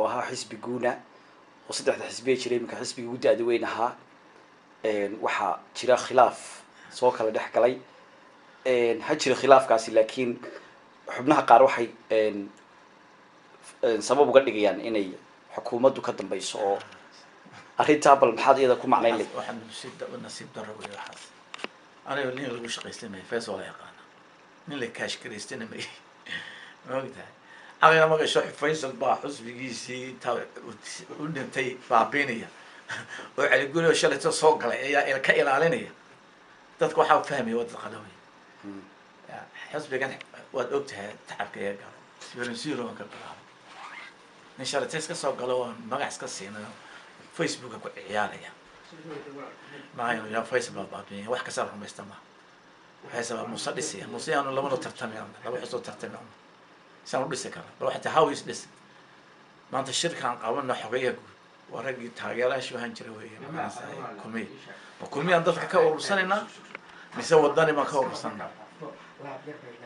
Oo ahaa xisbi guuna oo saddexda xisbiye jiray, iminka xisbigii ugu da-da weyn ahaa, waxaa jira khilaaf soo kala dhex galay. Ha jira khilaafkaasi, laakiin xubnaha qaar waxay sabab uga dhigayaan inay xukuumaddu ka dambayso. Oo arrintaa bal maxaad iyada ku macnayn leh? Waxaan nasiib darro wey waxaas. Aniga nin lagu shaqaystay may, Faysal waa la yaqaana, nin la kaash garaystana may, ma ogtahay? Aniga magasho Faysal baa xusbigiisii intaa u dhintay baabiinaya oo Caliguri oo shalayto soo galay ayaa ka ilaalinaya. Dadka waxaa fahmaya waa dad qalaway. Xusbigan waad ogtahay tacabka iga galo, zero zero aan ka bilaabay. Nin shalayto iska soo galo oon magac iska siinayo Facebooka ku ciyaaraya maayo. Yaa Faysal baa baabiinaya, wax kasta rumaysta ma. Faysal baa Muuse dhisaya. Muuse yaanu labana tartami, laba xusoo tartami saan u dhisi kara. Bal waxay tahay how is dhisi maanta shirkaan qabana. Xogeya guud waa raggii taageerayaashii waxaan jira weeye. Magacaas Kulmiye, ma Kulmiyaan dadka ka urursanaynaa mise Wadani baan ka urursanaa?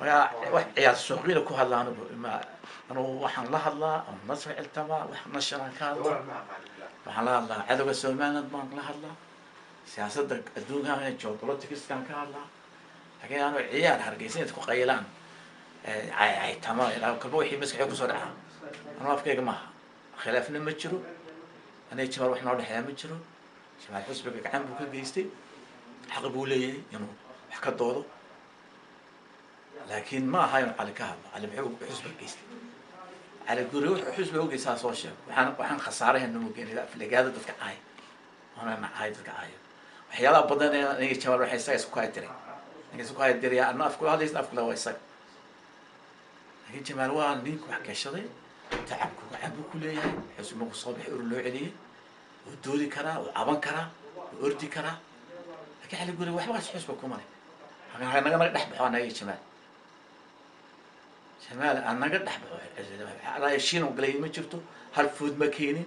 Marka wax ciyaar suuqyada ku hadla anigu ma. Anugu waxaan la hadlaa oo nasra ciltamaa, wax nasharaan ka hadlaa, waxaan la hadlaa cadowga Somaliland baan la hadlaa, siyaasadda adduunkan, geopoliticskan ka hadlaa. Laakiin anu ciyaar Hargeysa inta ku qayilaan caytama kalba wixii maskaxda kusoo dhaca anu afkayga maaha. Khilaafna ma jiro, aniga Jamaal wax noo dhexeeya ma jiro. Jamaal xusbiga gacan buu ka geystay, xaq buu leeyahay inuu wax ka doodo, laakiin ma aha inuu Cali ka hadlo. Cali muxuu xusbiga geystay? Cali Guri wuxuu xusbiga ugeystaa soo sheego. Waxaan khasaarahayna mu geenay aflagaada dadka caay oona nacaay dadka caayo. Waxyaalaha badan ee aniga Jamaal waxay isaga isku kaya diray, ninka isku kaya diraya anna afkula hadlaysa, afkula waa isaga. Laakiin Jamaal waa ninka wax gashaday, tacabku gacan buu ku leeyahay. Xusbi markuu soo baxay urur loo celiyey, wuu doodi karaa, wuu caban karaa, wuu ordi karaa. Laakiin Cali Guri waxba xusba kuma leh. Naga dhex baxo anaga Jamaal. Jamaal anaga dhex baxo, shiin galay ma jirto, hal food ma keenin.